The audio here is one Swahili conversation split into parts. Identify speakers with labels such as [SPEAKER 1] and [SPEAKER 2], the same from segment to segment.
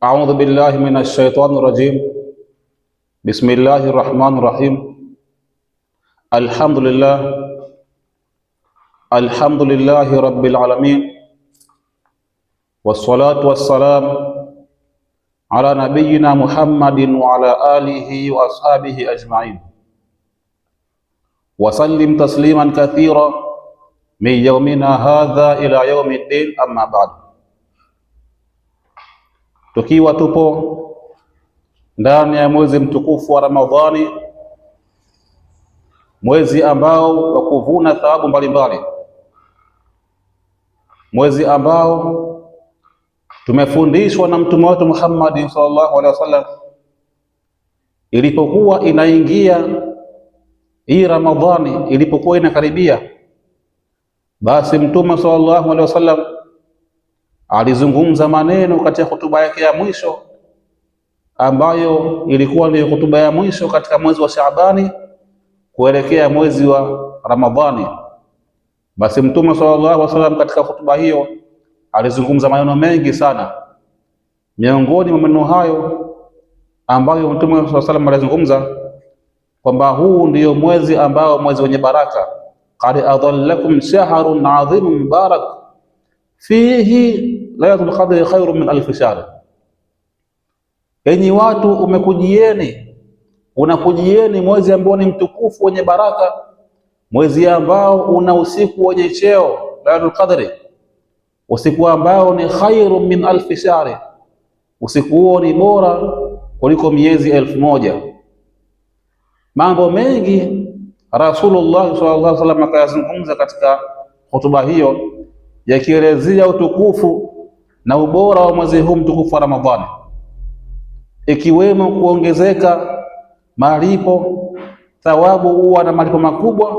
[SPEAKER 1] A'udhu billahi minash shaitani rajim. Bismillahir rahmanir rahim. Alhamdulillah, alhamdulillahi rabbil alamin, wassalatu wassalam ala nabiyyina Muhammadin wa ala alihi wa ashabihi ajma'in wa sallim tasliman kathira min yaumina hadha ila yaumiddin, amma ba'd. Tukiwa tupo ndani ya mwezi mtukufu wa Ramadhani, mwezi ambao wa kuvuna thawabu mbalimbali, mwezi ambao tumefundishwa na mtume wetu Muhammad sallallahu alaihi wasallam, ilipokuwa inaingia hii Ramadhani, ilipokuwa inakaribia, basi mtume sallallahu alaihi wasallam alizungumza maneno katika hotuba yake ya mwisho ambayo ilikuwa ni hotuba ya mwisho katika mwezi wa Shaabani kuelekea mwezi wa Ramadhani. Basi mtume sallallahu alaihi wasallam katika hotuba hiyo alizungumza maneno mengi sana. Miongoni mwa maneno hayo ambayo mtume sallallahu alaihi wasallam alizungumza kwamba huu ndiyo mwezi ambao mwezi wenye baraka, qad adallakum shahrun adhimun mubarak fihi lailatul qadri khairun min alfi shahr. Enyi watu, umekujieni unakujieni mwezi ambao ni mtukufu wenye baraka, mwezi ambao una usiku wenye cheo, lailatul qadri, usiku ambao ni khairu min alfi shahr, usiku huo ni bora kuliko miezi 1000. Mambo mengi Rasulullah sallallahu alaihi wasallam akayazungumza katika hotuba hiyo yakielezea utukufu na ubora wa mwezi huu mtukufu wa Ramadhani, ikiwemo kuongezeka malipo, thawabu huwa na malipo makubwa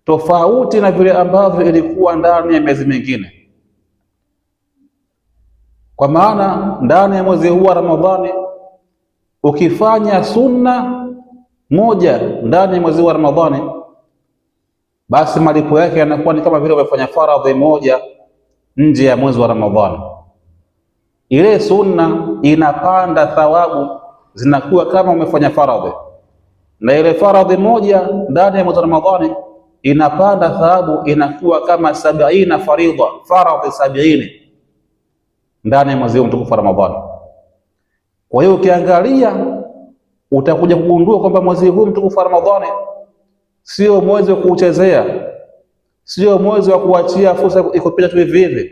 [SPEAKER 1] tofauti na vile ambavyo ilikuwa ndani ya miezi mingine. Kwa maana ndani ya mwezi huu wa Ramadhani ukifanya sunna moja ndani ya mwezi huu wa Ramadhani, basi malipo yake yanakuwa ni kama vile umefanya faradhi moja nje ya mwezi wa Ramadhani. Ile sunna inapanda thawabu, zinakuwa kama umefanya faradhi, na ile faradhi moja ndani ya mwezi wa Ramadhani inapanda thawabu, inakuwa kama 70 faridha, faradhi 70 ndani ya mwezi huu mtukufu wa Ramadhani. Kwa hiyo ukiangalia utakuja kugundua kwamba mwezi huu mtukufu wa Ramadhani sio mwezi wa kuuchezea, sio mwezi wa kuachia fursa ikupita tu hivi hivi.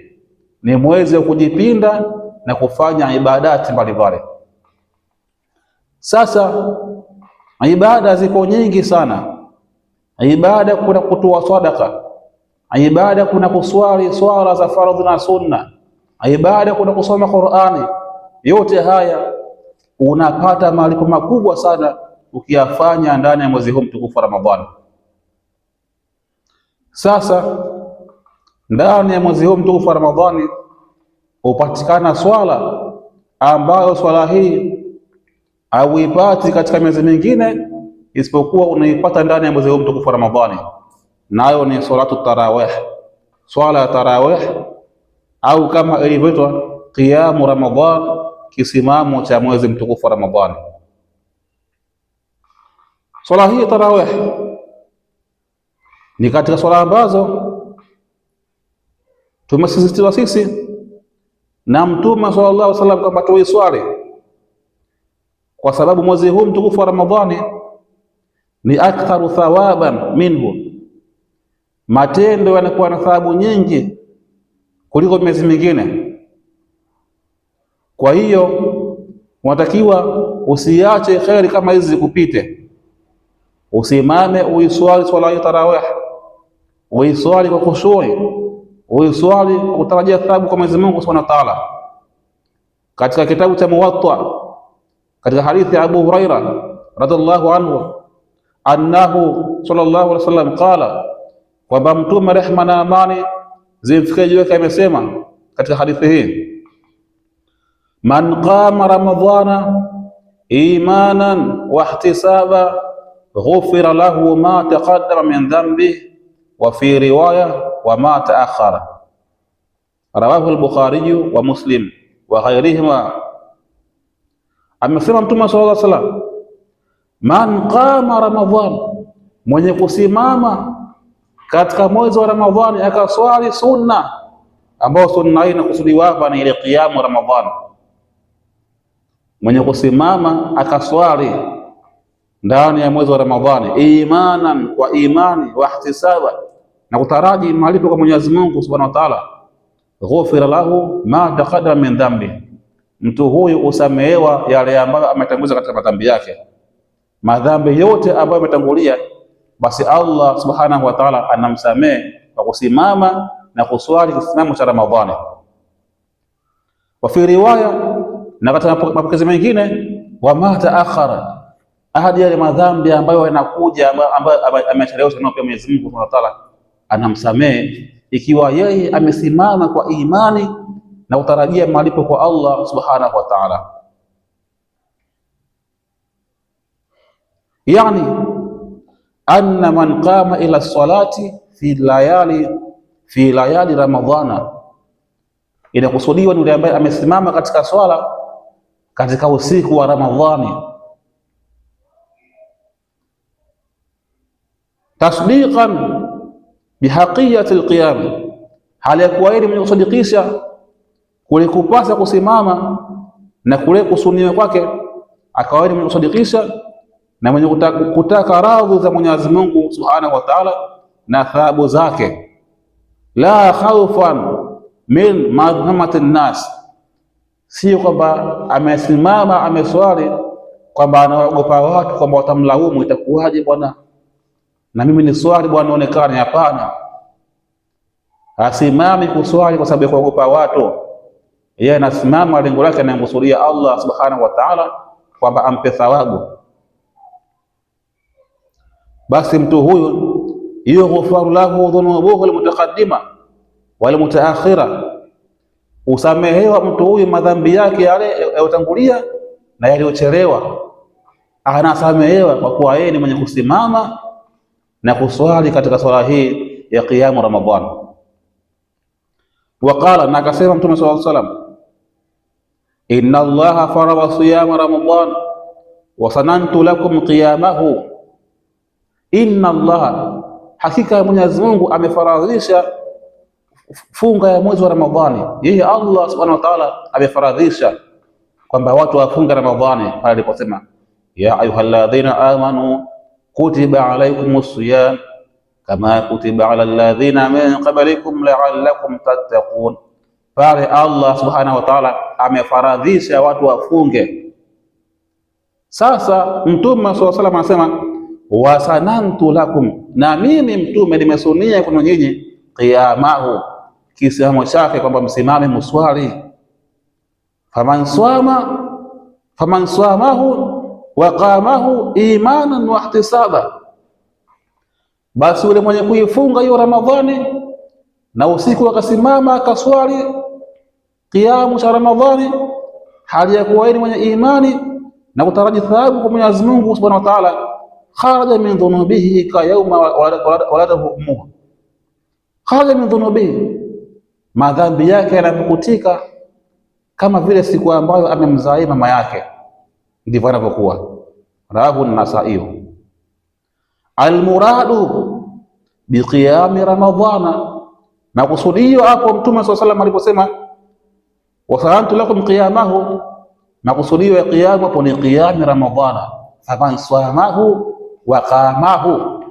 [SPEAKER 1] Ni mwezi wa kujipinda na kufanya ibadati mbalimbali. Sasa ibada ziko nyingi sana. Ibada kuna kutoa sadaka, ibada kuna kuswali swala za faradhi na sunna, ibada kuna kusoma Qur'ani. Yote haya unapata malipo makubwa sana ukiyafanya ndani ya mwezi huu mtukufu wa Ramadhani. Sasa ndani ya mwezi huu mtukufu wa Ramadhani hupatikana swala ambayo swala hii hauipati katika miezi mingine isipokuwa unaipata ndani ya mwezi huu mtukufu wa Ramadhani, nayo ni salatu tarawih, swala ya tarawih au kama ilivyoitwa qiyamu Ramadhan, kisimamo cha mwezi mtukufu wa Ramadhani. Swala hii tarawih ni katika swala ambazo tumesisitizwa sisi na Mtume sallallahu alaihi wasallam kwamba tuiswali, kwa sababu mwezi huu mtukufu wa Ramadhani ni aktharu thawaban minhu, matendo yanakuwa na thawabu nyingi kuliko miezi mingine. Kwa hiyo unatakiwa usiache kheri kama hizi zikupite, usimame uiswali swala ya tarawih, uiswali kwa khushui, uiswali kutarajia thawabu kwa Mwenyezi Mungu Subhanahu wa Ta'ala. Katika kitabu cha Muwatta, katika hadithi ya Abu Huraira radhiallahu anhu annahu sallallahu alaihi wasallam qala, kwamba Mtume rehma na amani zimfikie juu yake amesema katika hadithi hii, man qama ramadhana imanan wa ihtisaba ghufira lahu ma taqaddama min dhanbi wa fi riwaya wa ma taakhara. Rawahu al-Bukhari wa Muslim wa ghayrihima Amesema Mtume sallallahu alaihi wasallam, man qama Ramadhan, mwenye kusimama katika mwezi wa Ramadhani akaswali sunna, ambao sunna hii inakusudiwa hapa ni ile qiyamu Ramadhan. Mwenye kusimama akaswali ndani ya mwezi wa Ramadhani imanan, kwa imani, wa ihtisaba, na kutaraji malipo kwa Mwenyezi Mungu Subhanahu wa Ta'ala, ghufira lahu ma taqaddama min dhambi, mtu huyu usamehewa yale ambayo ametanguliza katika madhambi yake. Madhambi yote ambayo ametangulia, basi Allah Subhanahu wa Ta'ala anamsamehe kwa kusimama na kuswali kisimamo cha Ramadhani. Wa fi riwaya, na katika mapokezi mengine, wa ma taakhara, ahadi yale madhambi ambayo yanakuja ambayo amecheleweshwa nao, pia Mwenyezi Mungu Subhanahu wa Ta'ala anamsamehe ikiwa yeye amesimama kwa imani na kutarajia malipo kwa Allah Subhanahu wa Ta'ala. Yani anna man qama ila salati fi layali Ramadhana, inakusudiwa ni yule ambaye amesimama katika swala katika usiku wa Ramadhani, tasdiqan bihaqiyati alqiyam, hali ya kuwa yeye mwenye kusadikisha kule kupasa kusimama na kule kusuniwa kwake, akawa mwenye kusadikisha na mwenye kutaka radhi za Mwenyezi Mungu Subhanahu wa Ta'ala na thawabu zake, la khawfan min madhamati nnas, sio kwamba amesimama ameswali kwamba anaogopa watu kwamba watamlaumu, itakuwaje bwana, na mimi ni swali bwana onekane. Hapana, asimami kuswali kwa sababu ya kuogopa watu. Yeye anasimama, lengo lake anamkusudia Allah Subhanahu wa Ta'ala kwamba ampe thawabu. Basi mtu huyu yughfaru lahu dhunubuhu almutaqaddima wal mutaakhira, usamehewa mtu huyu madhambi yake yale yaliyotangulia na yaliyochelewa, anasamehewa kwa kuwa yeye ni mwenye kusimama na kuswali katika swala hii ya qiyamu Ramadhan. Waqala, na akasema Mtume sallallahu alaihi wasallam, inna Allaha farada siyama Ramadhan wa sanantu lakum qiyamahu. Inna Allaha, hakika ya Mwenyezi Mungu amefaradhisha funga ya mwezi wa Ramadhani. Yeye Allah subhanahu wa ta'ala amefaradhisha kwamba watu wafunga Ramadhani pale aliposema ya ayyuhalladhina amanu kutiba alaykumus siyam kama kutiba ala alladhina min qablikum la'allakum tattaqun. Pale Allah subhanahu wa ta'ala amefaradhisha watu wafunge. Sasa Mtume sallallahu alayhi wasallam anasema wasanantu lakum, na mimi Mtume nimesunia kwenu nyinyi qiyamahu, kisimamo chake, kwamba msimame muswali. Faman swama faman swamahu wa qamahu imanan wa ihtisaba, basi yule mwenye kuifunga hiyo Ramadhani na usiku akasimama akaswali kiamu cha Ramadhani, hali ya kuwa mwenye imani na kutaraji thawabu kwa Mwenyezi Mungu Subhanahu wa Ta'ala, kharaja min dhunubihi ka yauma waladahu ummuhu, kharaja min dhunubihi, madhambi yake yanapukutika kama vile siku ambayo amemzaa mama yake, ndivyo anavyokuwa. Rawahu an-Nasai. Almuradu biqiyami Ramadhana, makusudio hapo Mtume swalla salam aliposema wasalamtu lakum qiyamahu, makusudio ya qiyamu hapo ni qiyami Ramadhana. Faman swamahu wa qamahu,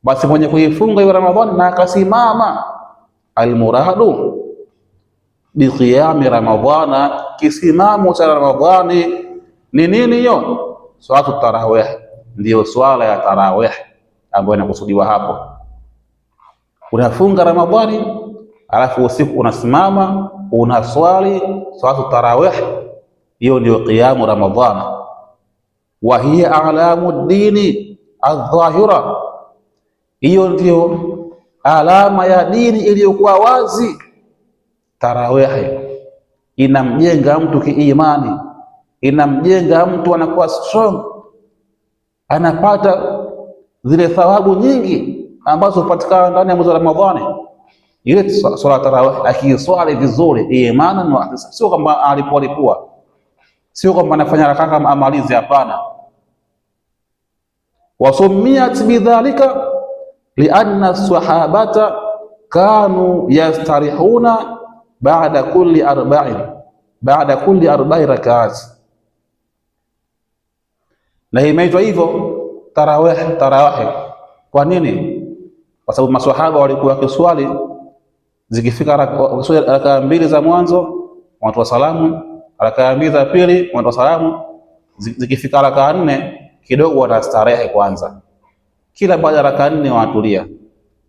[SPEAKER 1] basi mwenye kuifunga hiyo Ramadhani na akasimama. Almuradu biqiyami Ramadhana, kisimamo cha Ramadhani ni nini hiyo? Salatu tarawih, ndiyo swala ya tarawih ambayo inakusudiwa hapo. Unafunga Ramadhani alafu usiku unasimama unaswali salatu tarawih, hiyo ndiyo qiyamu Ramadhana. Wa hiya a'lamu dini adh-dhahira, hiyo ndiyo alama ya dini iliyokuwa wazi. Tarawih inamjenga mtu kiimani, inamjenga mtu anakuwa strong, anapata zile thawabu nyingi ambazo hupatikana ndani ya mwezi wa Ramadhani. Ile swala tarawih akiiswali vizuri, imanan wa ihtisab, sio kwamba alipoalipua, Sio kwamba anafanya haraka kama amalize, hapana. Wasumiyat bidhalika lianna sahabata kanu yastarihuna ba'da kulli arba'in, ba'da kulli arba'i rakaat. Na imeitwa hivyo tarawih, tarawih. Kwa nini? Kwa sababu maswahaba walikuwa wakiswali, zikifika rakaa mbili za mwanzo wanatoa salamu, rakaa mbili za pili wanatoa salamu, zikifika rakaa nne kidogo wanastarehe kwanza, kila baada ya rakaa nne wanatulia,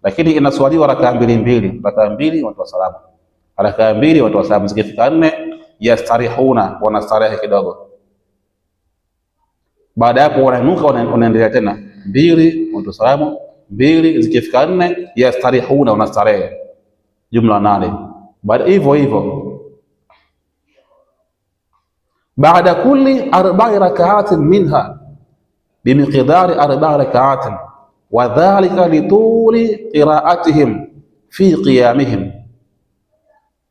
[SPEAKER 1] lakini inaswaliwa rakaa mbili mbili, rakaa mbili wanatoa salamu, rakaa mbili wanatoa salamu, zikifika nne yastarihuna, wanastarehe kidogo. Baada ya hapo wanainuka, wanaendelea tena mbili, wanatoa salamu mbili, zikifika nne yastarihuna, wanastarehe, jumla nane. Baada hivyo hivyo, baada kulli arba'i rak'atin minha bimiqdari arba'i rak'atin wa dhalika lituli qira'atihim fi qiyamihim.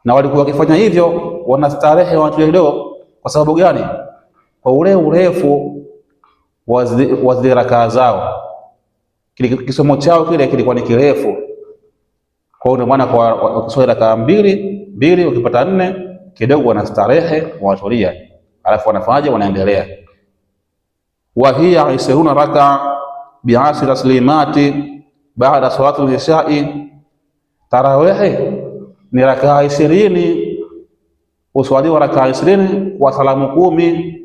[SPEAKER 1] Na walikuwa wakifanya hivyo, wanastarehe watu leo. Kwa sababu gani? Kwa ule urefu wa zile rakaa zao, kile kisomo chao kile kilikuwa ni kirefu. Kwa hiyo ndio maana kwa wakiswali rakaa mbili mbili, wakipata nne kidogo wanastarehe, wanatulia, alafu wanafanyaje? Wanaendelea. Wa hiya ishruna raka bi'ashri taslimati baada salati al-ishai. Tarawehe ni rakaa 20, uswaliwa rakaa 20 kwa salamu 10.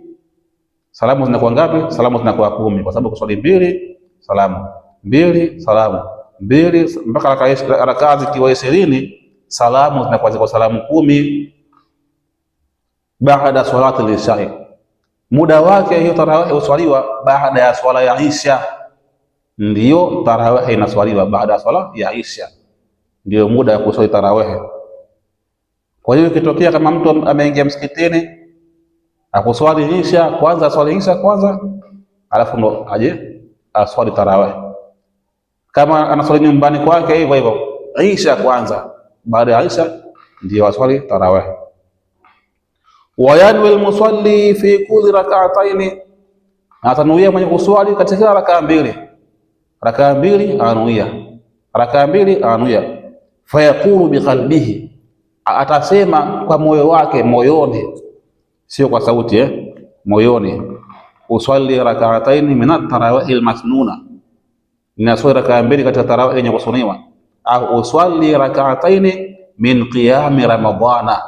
[SPEAKER 1] Salamu zinakuwa ngapi? Salamu zinakuwa 10, kwa sababu kuswali mbili salamu mbili salamu mbili mpaka rakaa zikiwa 20, salamu zinakuwa ziko salamu 10. Baada salati al-ishai, muda wake hiyo tarawehe uswaliwa baada ya swala ya isha, ndiyo tarawehe inaswaliwa baada ya swala ya isha, ndiyo muda wa kuswali tarawehe. Kwa hiyo ikitokea kama mtu ameingia msikitini akuswali isha kwanza, aswali isha kwanza, alafu ndo aje aswali tarawehe. Kama anaswali nyumbani kwake hivyo hivyo, isha kwanza, baada ya isha ndiyo aswali tarawehe. Wayanwi almusalli fi kulli rak'ataini, atanuia mwenye kuswali katika rakaa mbili, rakaa mbili anuia, rakaa mbili anuia. Fayaqulu biqalbihi, atasema kwa moyo wake, moyoni, sio kwa sauti moyoni. Usalli rak'ataini min at-tarawih al-masnuna, ninaswali rakaa mbili katika tarawih yenye kusuniwa, au usalli rak'ataini min qiyami ramadhana,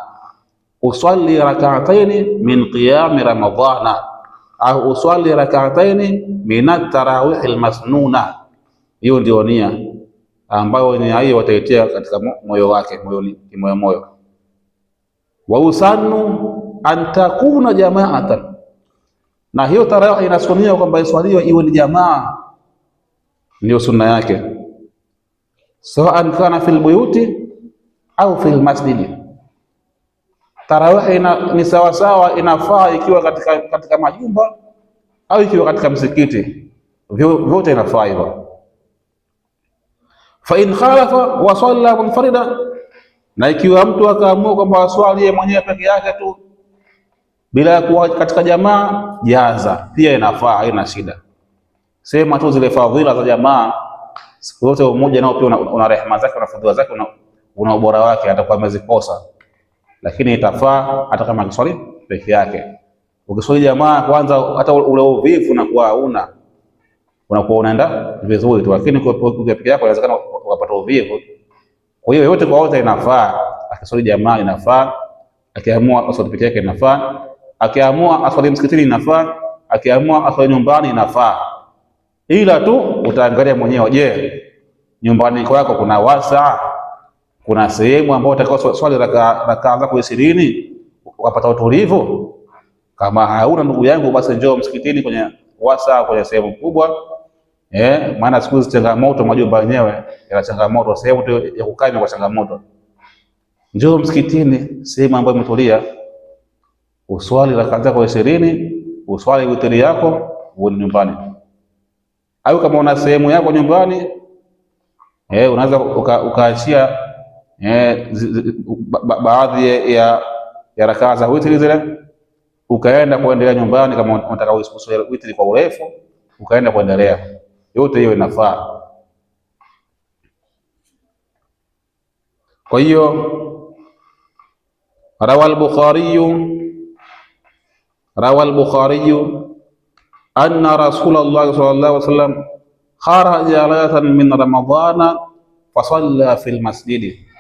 [SPEAKER 1] usalli rak'ataini min qiyami ramadhana, au usalli rak'ataini min at-tarawih al-masnuna. Hiyo ndio nia ambayo nia hiyo wataitia katika moyo wake, moyoni, kimoyo moyo. Wa usannu an takuna jama'atan, na hiyo tarawih inasuniwa kwamba iswaliwe iwe ni jamaa, ndio sunna yake, sawaan kana fil buyuti au fil masjidi. Tarawih ni sawasawa, inafaa ikiwa katika majumba au ikiwa katika msikiti, vyote inafaa hivyo. Fa in khalafa wa salla munfarida, na ikiwa mtu akaamua kwamba aswali mwenyewe peke yake tu bila kuwa katika jamaa, jaza pia inafaa, haina shida. Sema tu zile fadhila za jamaa siku zote, umoja nao pia una rehema zake, una fadhila zake, una ubora wake, atakuwa amezikosa, lakini itafaa hata kama akiswali peke yake. Ukiswali jamaa kwanza, hata ule uvivu unakuwa hauna, unakuwa unaenda vizuri tu, lakini ukiwa peke yako inawezekana ukapata uvivu. Kwa hiyo yote kwa wote inafaa, akiswali jamaa inafaa, akiamua aswali peke yake inafaa, akiamua aswali msikitini inafaa, akiamua aswali nyumbani inafaa. Ila tu utaangalia mwenyewe, je, nyumbani kwako kuna wasaa, kuna sehemu ambayo utakao swali rakaa zako 20 ukapata utulivu? Kama hauna ndugu yangu, basi njoo msikitini kwenye wasaa, kwenye sehemu kubwa. Maana siku hizi changamoto, majumba yenyewe yana changamoto, sehemu tu ya kukaa kwa changamoto. Njoo msikitini, sehemu ambayo imetulia, uswali rakaa zako 20, uswali witri yako, uende nyumbani. Au kama una sehemu yako nyumbani, unaweza ukaachia baadhi ya rakaa za witri zile, ukaenda kuendelea nyumbani, kama unataka uswali witri kwa urefu, ukaenda kuendelea, yote hiyo inafaa. Kwa hiyo rawa al-Bukhari anna Rasulullah sallallahu alaihi wasallam kharaja laylatan min ramadhana fasalla fil masjidi.